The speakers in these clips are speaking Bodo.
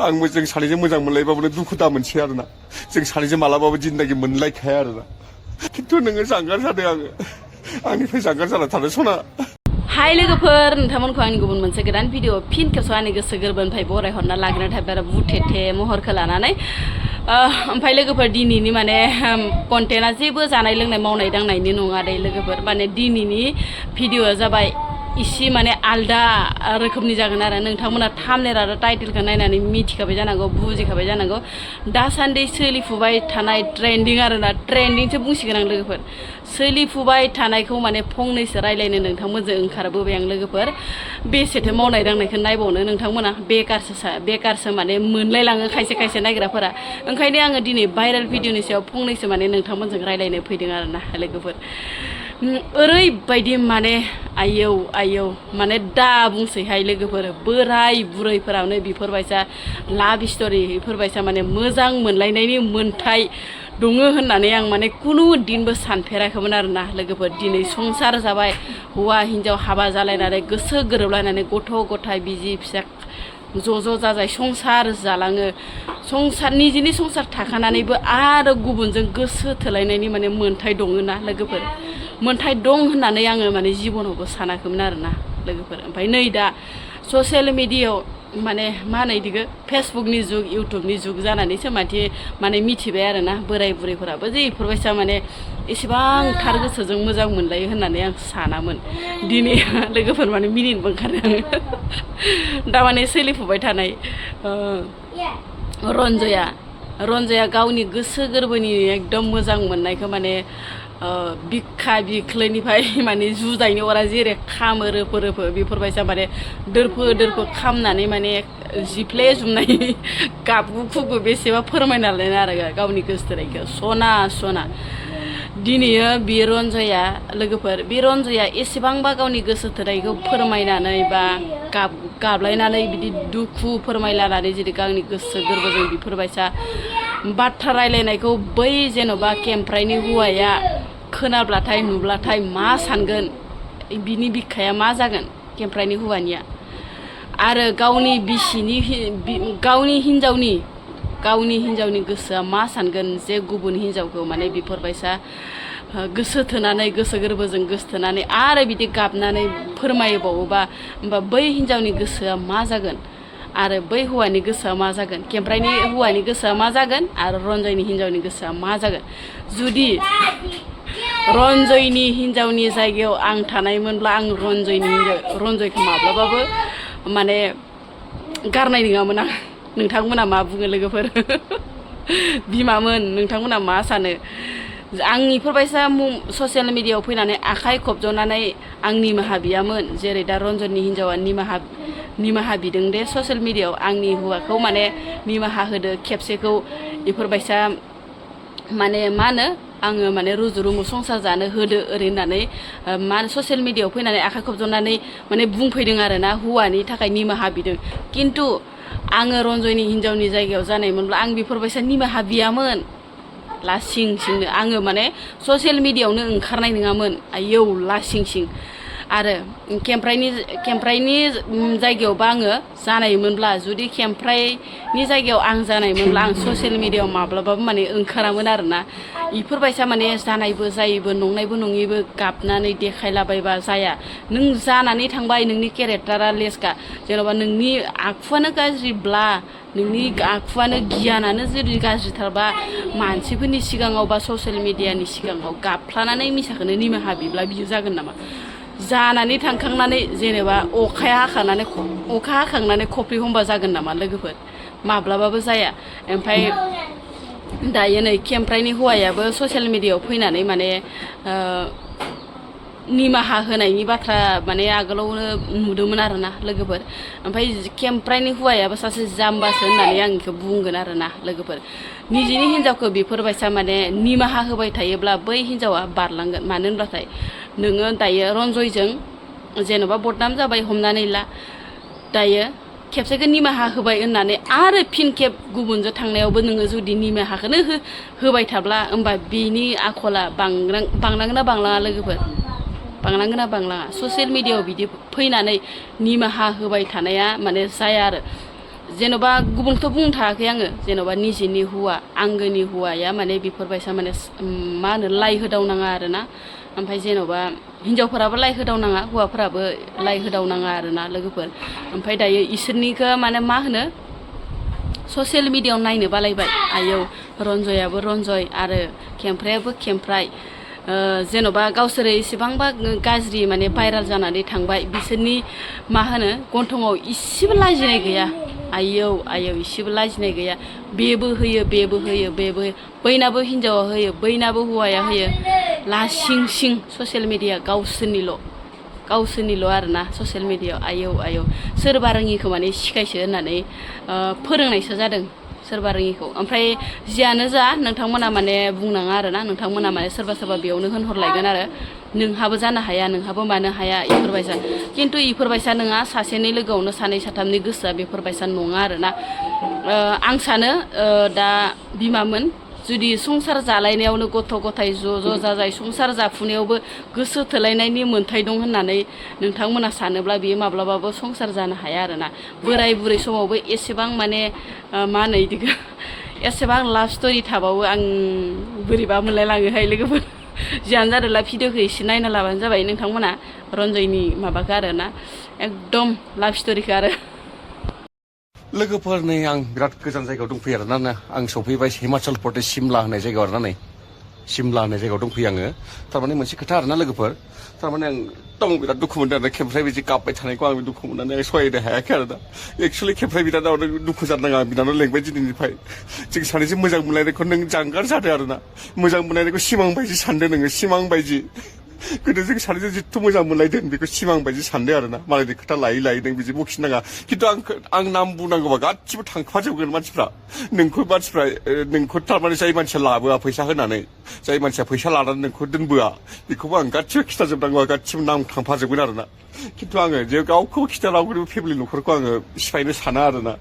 आंबो जों सानैजों मोजां मोनलायबाबो दुखु दा मोनसै आरोना जों सानैजों मालाबाबो जिन्दगि मोनलायखाया आरोना खिन्थु नोङो जानगार जादों आंनिफ्राय जानगार जाना थानो सना हाय लोगोफोर नोंथांमोनखौ आंनि गुबुन मोनसे गोदान भिडिअ फिन खेबस आंनि गोसो गोरबोनिफ्राय बरायहरना लाग्रोनो थाबाय आरो बुथेथे महरखौ लानानै ओमफ्राय लोगोफोर दिनैनि माने कन्टेन्टआ जेबो जानाय लोंनाय मावनाय दांनायनि नङा दे लोगोफोर माने दिनैनि भिडिअआ जाबाय इसे माने आलदा रोखोमनि जागोन आरो नोंथांमोना थाम्बनेल आरो टाइटेलखौ नायनानै मिथिखाबाय जानांगौ बुजिखाबाय जानांगौ दासान्दि सोलिफुबाय थानाय ट्रेन्डिं आरोना ट्रेन्डिंसो बुंसिगोन आं लोगोफोर सोलिफुबाय थानायखौ माने फंनैसो रायलायनो नोंथांमोनजों ओंखारबोबाय आं लोगोफोर बेसेथो मावनाय दांनायखौ नायबावनो नोंथांमोना बेकारसो माने मोनलायलाङो खायसे खायसे नायग्राफोरा ओंखायनो आङो दिनै भाइरेल भिडिअनि सायाव फंनैसो माने नोंथांमोनजों रायलायनो फैदों आरोना लोगोफोर ओरैबायदि माने आयौ माने दा बुंसैहाय लोगोफोर बोराय बुरैफोरावनो बेफोरबायसा लाभ स्ट'रि बेफोरबायसा माने मोजां मोनलायनायनि मोन्थाय दङ होननानै आं माने कुनु दिनबो सानफेराखैमोन आरोना लोगोफोर दिनै संसार जाबाय हौवा हिन्जाव हाबा जालायनानै गोसो गोरोबलायनानै गथ' गथाय बिसि फिसा ज' जाजाय संसार जालाङो निजिनि संसार थाखानानैबो आरो गुबुनजों गोसो थोलायनायनि माने मोन्थाय दङना लोगोफोर मोन्थाय दं होननानै आङो माने जिबनावबो सानाखैमोन आरोना लोगोफोर ओमफ्राय नै दा ससियेल मिडियायाव माने मा होनो इदिखौ फेसबुकनि जुग इउटुबनि जुग जानानैसो माने मिथिबाय आरोना बोराय बुरैफोराबो जे इफोरबायसा माने एसेबां थार गोसोजों मोजां मोनलायो होननानै आं सानामोन दिनै लोगोफोर माने मिनिनोबो ओंखारो आङो दा माने सोलिफुबाय थानाय रन्जया गावनि गोसो गोरबोनि एकदम मोजां मोननायखौ माने बिखा बिख्लोनिफ्राय माने जुजायनि अरा जेरै खामो रोफो बेफोरबायसा माने दोरफो खामनानै माने जिफ्ले जुमनाय गाबगु खुगु बेसेबा फोरमायना लायनो आरो गावनि गोसोथोनायखौ सना दिनैयो बे रन्जया लोगोफोर बे रन्जया एसेबांबा गावनि गोसो थोनायखौ फोरमायनानै बा गाबलायनानै बिदि दुखु फोरमायलानानै जेरै गावनि गोसो गोरबोजों बेफोरबायसा बाथ्रा रायलायनायखौ बै जेन'बा केमप्राइनि हौवाया खोनाब्लाथाय नुब्लाथाय मा सानगोन बिनि बिखाया मा जागोन केमप्राइनि हौवानिया आरो गावनि बिसिनि गावनि हिन्जावनि गोसोआ मा सानगोन जे गुबुन हिन्जावखौ माने बेफोरबायसा गोसो थोनानै गोसो गोरबोजों गोसोथोनानै आरो बिदि गाबनानै फोरमायबावोबा होमबा बै हिन्जावनि गोसोआ मा जागोन आरो बै हौवानि गोसोआ मा जागोन केमप्राइनि हौवानि गोसोआ मा जागोन आरो रन्जयनि हिन्जावनि गोसोआ मा जागोन जुदि रन्जयनि हिन्जावनि जायगायाव आं थानायमोनब्ला आं रन्जयखौ माब्लाबाबो माने गारनाय नङामोन आं नोंथांमोना मा बुङो लोगोफोर बिमामोन नोंथांमोना मा सानो आं इफोरबायसा ससियेल मिडियायाव फैनानै आखाइ खबज'नानै आं निमाहा बियामोन जेरै दा रन्जननि हिन्जावा निमाहा बिदों दे ससियेल मिडियायाव आंनि हौवाखौ माने निमाहा होदो खेबसेखौ इफोरबायसा माने मा होनो आङो माने रुजु रुमु संसार जानो होदो ओरै होननानै मा ससियेल मिडियायाव फैनानै आखाइ खबज'नानै माने बुंफैदों आरोना हौवानि थाखाय निमाहा बिदों खिन्थु आङो रन्जयनि हिन्जावनि जायगायाव जानायमोनब्ला आं बेफोरबायसा निमाहा बियामोन लासिंसिंनो आङो माने ससियेल मिडियायावनो ओंखारनाय नङामोन आयौ लासिंसिं आरो केमप्राइनि जायगायावबा आङो जानायमोनब्ला जुदि केमप्राइनि जायगायाव आं जानायमोनब्ला आं ससियेल मिडियायाव माब्लाबाबो माने ओंखारामोन आरोना इफोरबायसा माने जानायबो जायोबो नंनायबो नङैबो गाबनानै देखायलाबायबा जाया नों जानानै थांबाय नोंनि केरेक्टारा लेसखा जेन'बा नोंनि आखुआनो गाज्रिब्ला नोंनि आखुआनो गियानानो जुदि गाज्रिथारबा मानसिफोरनि सिगाङाव बा ससियेल मिडियानि सिगाङाव गाबफ्लानानै मिसाखौनो निमाहा बिब्ला बियो जागोन नामा जानानै थांखांनानै जेनेबा अखा हाखांनानै खफ्रि हमबा जागोन नामा लोगोफोर माब्लाबाबो जाया ओमफ्राय दायो नै केमप्राइनि हौवायाबो ससियेल मिडियायाव फैनानै माने निमाहा होनायनि बाथ्रा माने आगोलावनो नुदोंमोन आरोना लोगोफोर ओमफ्राय केमप्राइनि हौवायाबो सासे जाम्बासो होननानै आं बेखौ बुंगोन आरोना लोगोफोर निजिनि हिन्जावखौ बेफोरबायसा माने निमाहा होबाय थायोब्ला बै हिन्जावा बारलांगोन मानो होनब्लाथाय नोङो दायो रन्जयजों जेन'बा बदनाम जाबाय हमनानै ला दायो खेबसेखौ निमाहा होबाय होननानै आरो फिन खेब गुबुनजों थांनायावबो नोङो जुदि निमाहाखौनो होबाय थाब्ला होमबा बिनि आखला बांलांगोन ना बांलाङा लोगोफोर बांलांगोन ना बांलाङा ससियेल मिडियायाव बिदि फैनानै निमाहा होबाय थानाया माने जाया आरो जेन'बा गुबुनखौथ' बुंनो थायाखै आङो जेन'बा निजेनि हौवा आंगोनि हौवाया माने बेफोरबायसा माने मा होनो लाइ होदावनाङा आरोना ओमफ्राय जेन'बा हिनजावफोराबो लाइ होदावनाङा हौवाफोराबो लाइ होदावनाङा आरोना लोगोफोर ओमफ्राय दायो इसोरनिखौ माने मा होनो ससियेल मिडियायाव नायनो बालायबाय आयौ रन्जयाबो रन्जय आरो केमफ्रायाबो केमफ्राय जेन'बा गावसोरो एसेबांबा गाज्रि माने भाइराल जानानै थांबाय बिसोरनि मा होनो गन्थङाव इसेबो लाजिनाय गैया आयौ इसेबो लाजिनाय गैया बेबो होयो बेबो होयो बेबो बैनाबो हिनजावा होयो बैनाबो हौवाया होयो लासिं सिं ससियेल मिडिया गावसोरनिल' आरोना ससियेल मिडियायाव आयौ सोरबा रोङिखौ माने सिखायसो होननानै फोरोंनायसो जादों सोरबा रोङिखौ ओमफ्राय जियानो जा नोंथांमोना माने बुंनाङा आरोना नोंथांमोना माने सोरबा बेयावनो होनहरलायगोन आरो नोंहाबो जानो हाया नोंहाबो मानो हाया इफोरबायसा खिन्थु इफोरबायसा नङा सासेनि लोगोआवनो सानै साथामनि गोसोआ बेफोरबायसा नङा आरोना आं सानो दा बिमामोन जुदि संसार जालायनायावनो गथ' गथाय ज' जाजाय संसार जाफुनायावबो गोसो थोलायनायनि मोन्थाय दं होननानै नोंथांमोना सानोब्ला बियो माब्लाबाबो संसार जानो हाया आरोना बोराय बुरै समावबो एसेबां माने मा होनो इदिखौ एसेबां लाभ स्ट'रि थाबावो आं बोरैबा मोनलायलाङोहाय लोगोफोर जियानो जादोंला भिडिअखौ एसे नायना लाबानो जाबाय नोंथांमोना रन्जयनि माबाखौ आरोना एकदम लाभ स्ट'रिखौ आरो लोगोफोर नै आं बिराद गोजान जायगायाव दंफैयो आरोना आं सफैबाय हिमाचल प्रदेश सिमला होननाय जायगायाव आरोना नै सिमला होननाय जायगायाव दंफैयो आङो थारमाने मोनसे खोथा आरोना लोगोफोर थारमाने आं एकदम बिराद दुखु मोनदों आरोना केमफ्राय बिदि गाबबाय थानायखौ आं दुखु मोननानै आं सहायनो हायाखै आरोना एक्सुवेलि केमफ्राय बिराद दुखु जानो नाङा बिनानाव लेंबाय दिनैनिफ्राय जों सानैजों मोजां मोनलायनायखौ नों जानगार जादों आरोना मोजां मोनलायनायखौ सिमां बायदि सानदों नोङो सिमां बायदि गोदो जों सानैजों जिथु मोजां मोनलायदों बेखौ सिमां बायदि सानदों आरोना मालायनि खोथा लायै नों बिदि बखिनाङा खिन्थु आं नाम बुंनांगौबा गासिबो थांफाजोबगोन मानसिफ्रा नोंखौ थारमाने जाय मानसिया लाबोआ फैसा होनानै जाय मानसिया फैसा लानानै नोंखौ दोनबोआ बेखौबो आं गासिबो खिथाजोबनांगौ गासिबो नाम थांफाजोबगोन आरोना खिन्थु आङो जे गावखौबो खिथा रावखौबो फेमिलि न'खरखौ आङो सिफायनो साना आरोना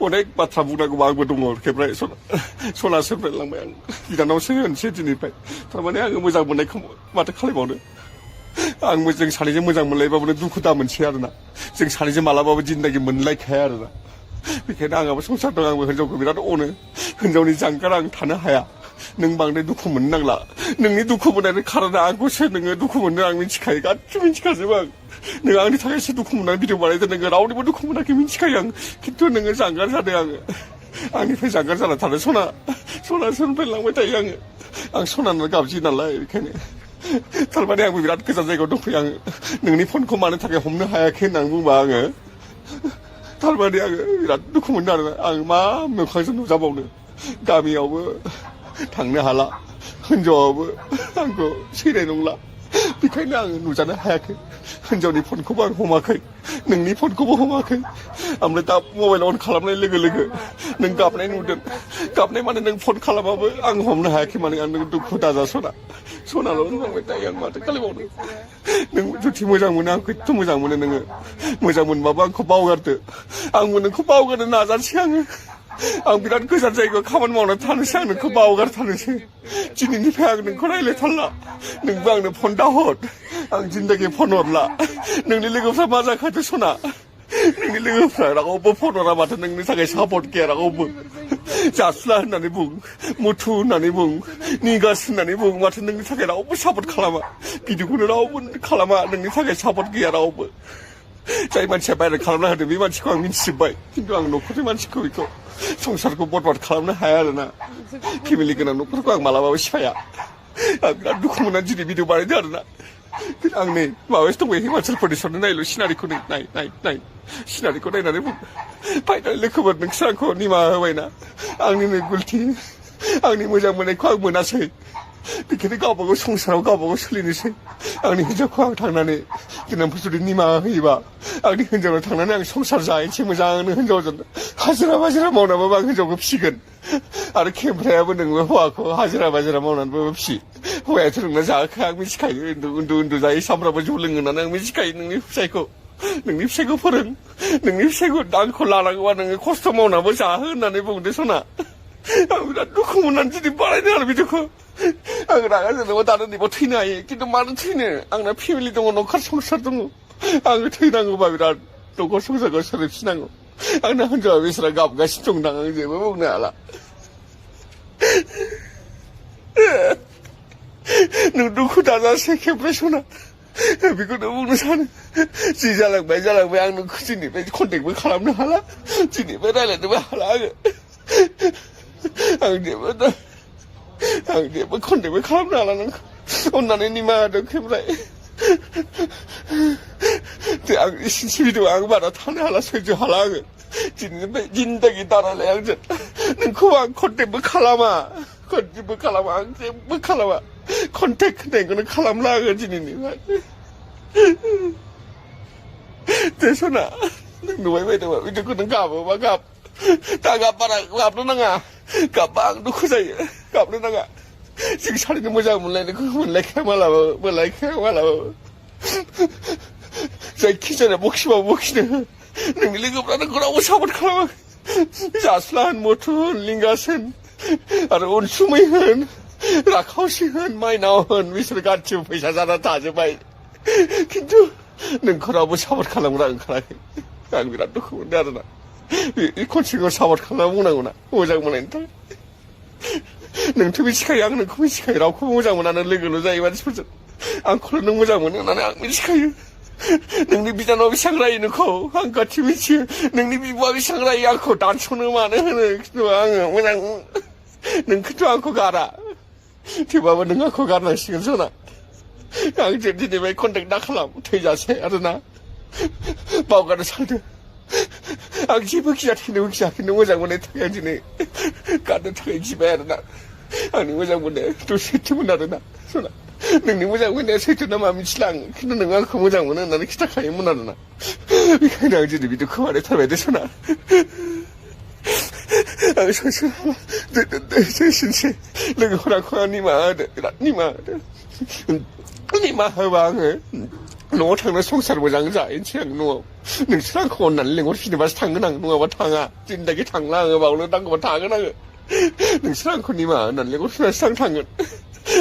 अनेक बाथ्रा बुंनांगौबा आंबो दङ केमफ्राय सनासोनिफ्राय लांबाय आं बिनानावसो होनसै दिनैनिफ्राय थारमाने आङो मोजां मोननायखौ माथो खालामबावनो जों सानैजों मोजां मोनलायबाबो दुखु दा मोनसै आरोना जों सानैजों मालाबाबो जिन्दगि मोनलायखाया आरोना बेखायनो आंहाबो संसार दं आंबो हिनजावखौ बिराद अनो हिनजावनि जानगार आं थानो हाया नों बांद्राय दुखु मोननो नांला नोंनि दुखु मोननायनि खारना आंखौसो नोङो दुखु मोननो आं मिथिखायो गासिबो मिथिखाजोबो आं नों आंनि थाखायसो दुखु मोननानै भिडिअ बानायदों नोङो रावनिबो दुखु मोनाखै मिथिखायो आं खिन्थु नोङो जानगार जादों आङो आंनिफ्राय जानगार जाना थानो सनासोनिफ्राय लांबाय थायो आं सनानो गाबजियो नालाय बेखायनो थारमाने आंबो बिराद गोजान जायगायाव दंफैयो आङो नोंनि फनखौ मानो थाखाय हमनो हायाखै होननानै बुंबा आङो थारमाने आङो बिराद दुखु मोनदों आरोना आं मा मोखांजों नुजाबावनो गामियावबो थांनो हाला हिनजावाबो आंखौ सैनाय नंला बेखायनो आङो नुजानो हायाखै हिनजावनि फनखौबो आं हमाखै नोंनि फनखौबो हमाखै ओमफ्राय दा मबाइल अन खालामनाय लोगो लोगो नों गाबनाय नुदों गाबनाय माने नों फन खालामाबो आं हमनो हायाखै माने आं नों दुखु दाजा सनाल' होनबाय दायो आं माथो खालामबावनो नों जुदि मोजां मोनो आंखौ एथ' मोजां मोनो नोङो मोजां मोनबाबो आंखौ बावगारदो आंबो नोंखौ बावगारनो नाजानोसै आं बिराद गोजान जायगायाव खामानि मावना थानोसै आं नोंखौ बावगारथारनोसै दिनैनिफ्राय आं नोंखौ रायज्लायथारला नोंबो आंनो फन दाहर आं जिन्दगि फन हरला नोंनि लोगोफ्रा मा जाखादो सना नोंनि लोगोफ्रा रावबो फन हरा माथो नोंनि थाखाय सापर्ट गैया रावबो जासुला होननानै बुं मुथु होननानै बुं निगास होननानै बुं माथो नोंनि थाखाय रावबो सापर्ट खालामा भिडिअखौनो रावबो खालामा नोंनि थाखाय सापर्ट गैया रावबो जाय मानसिया भाइरेल खालामना होदों बे मानसिखौ आं मिथिजोब्बाय खिन्थु आं न'खरनि मानसिखौ बेखौ संसारखौ बरबाद खालामनो हाया आरोना फेमिलि गोनां न'खरखौ आं मालाबाबो सिफाया आं बिराद दुखु मोननानै दिनै भिडिअ बानायदों आरोना आं नै माबायावसो दंबाय हिमाचल प्रदेशआवनो नायल' सिनारिखौ नाय सिनारिखौ नायनानै बुं फाइनाल लोगोफोर नोंसोर आंखौ निमाहा होबायना आंनिनो गुलथि आंनि मोजां मोननायखौ आं मोनासै बेखायनो गावबागाव संसाराव गावबागाव सोलिनोसै आंनि हिनजावखौ आं थांनानै दिनांफोर जुदि निमाहा होयोबा आंनि हिनजावनाव थांनानै आं संसार जाहैनोसै मोजांनो हिनजावजों हाजिरा मावनानैबाबो आं हिनजावखौ फिसिगोन आरो केमफ्रायाबो नोंबो हौवाखौ हाजिरा मावनानैबाबो फिसि हौवायाथ' नोंना जाहोखा आं मिथिखायो उन्दु जायो सामफ्रामबो जौ लोङो होननानै आं मिथिखायो नोंनि फिसायखौ फोरों नोंनि फिसायखौ आंखौ लानांगौबा नोङो खस्थ' मावनाबो जाहो होननानै बुंदो सना आं बिराद दुखु मोननानै दिनै बानायदों आरो बिदिखौ आं रागा जोंनोबा दानो नैबाव थैनो हायो खिन्थु मानो थैनो आंना फेमिलि दङ न'खर संसार दङ आङो थैनांगौबा बिराद न'खर संसारखौ सोलायफिननांगौ आंना हिनजावा बेसारा गाबगासिनो दं आं जेबो बुंनो हाला नों दुखु दाजासे खेबबाय सना बेखौनो बुंनो सानो जि जालांबाय आं नोंखौ दिनैफ्राय कन्टेक्टबो खालामनो हाला दिनैफ्राय रायज्लायनोबो हाला आं जेबो कन्टेक्टबो खालामनो हाला नोंखौ अननानै निमाहा होदों खेमफ्राय आं इसिनसि भिडिअ आं बारा थानो हाला सैज्य हाला आङो दिनैनिफ्राय जिन्दगि दारायलाय आंजों नोंखौ आं कन्टेक्टबो खालामा आं जेबो खालामा कन्टेक्ट होननायखौनो खालामला आङो दिनैनिफ्राय दे सना नों नुबाय बायदोंबा भिडिअखौ नों गाबोबा गाब दा बारा गाबनो नाङा गाबबा आं दुखु जायो गाबनो नाङा जों सानैनो मोजां मोनलायनायखौ मोनलायखाया मालाबाबो जायखिजाया बखिबाबो बखिनो नोंनि लोगोफ्रा नोंखौ रावबो सापर्ट खालामाखै जास्ला होन मथु होन लिंगास होन आरो अनसुमै होन राखावसि होन माइनाव होन बिसोर गासिबो फैसा जाना थाजोब्बाय खिन्थु नोंखौ रावबो सापर्ट खालामग्रा ओंखाराखै आं बिराद दुखु मोनदों आरोना बे खनसेखौ सापर्ट खालामना बुंनांगौना मोजां मोननायनि थाखाय नोंथ' मिथिखायो आं नोंखौ मिथिखायो रावखौबो मोजां मोना नों लोगोल' जायो मानसिफोरजों आंखौल' नों मोजां मोनो होननानै आं मिथिखायो नोंनि बिनानावा बेसेबां रायो नोंखौ आं गासिबो मिथियो नोंनि बिब'आ बेसेबां रायो आंखौ दानस'नो मानो होनो खिन्थु आङो मोजां नोंखौथ' आंखौ गारा थेवबाबो नों आंखौ गारनांसिगोन सना आंजों दिनैहाय कन्टेक्ट दा खालाम थैजासे आरोना बावगारनो सानदो आं जेबो गियाखैनो खिन्थु मोजां मोननायनि थाखाय आं दिनै गारनो थाखाय गिबाय आरोना आंनि मोजां मोननाया सैथोमोन आरोना सना नोंनि मोजां मोननाया सैथो नामा मिथिला आं खिन्थु नों आंखौ मोजां मोनो होननानै खिन्थाखायोमोन आरोना बेखायनो आं दिनै बिदिखौ बानायथारबाय दे सना आं सनसे एसेनोसै लोगोफोराखौ आं निमाहा होदो बिराद निमाहा होबा आङो न'आव थांनो संसार मोजां जाहैनोसै आं न'आव नोंसोर आंखौ अननानै लेंहरफिनोबासो थांगोन आं नङाबा थाङा जिन्दगि थांला आङो बावनो नांगौबा थागोन आङो नोंसोर आंखौ निमाहा होननानै लेंहरफिनबासो थांगोन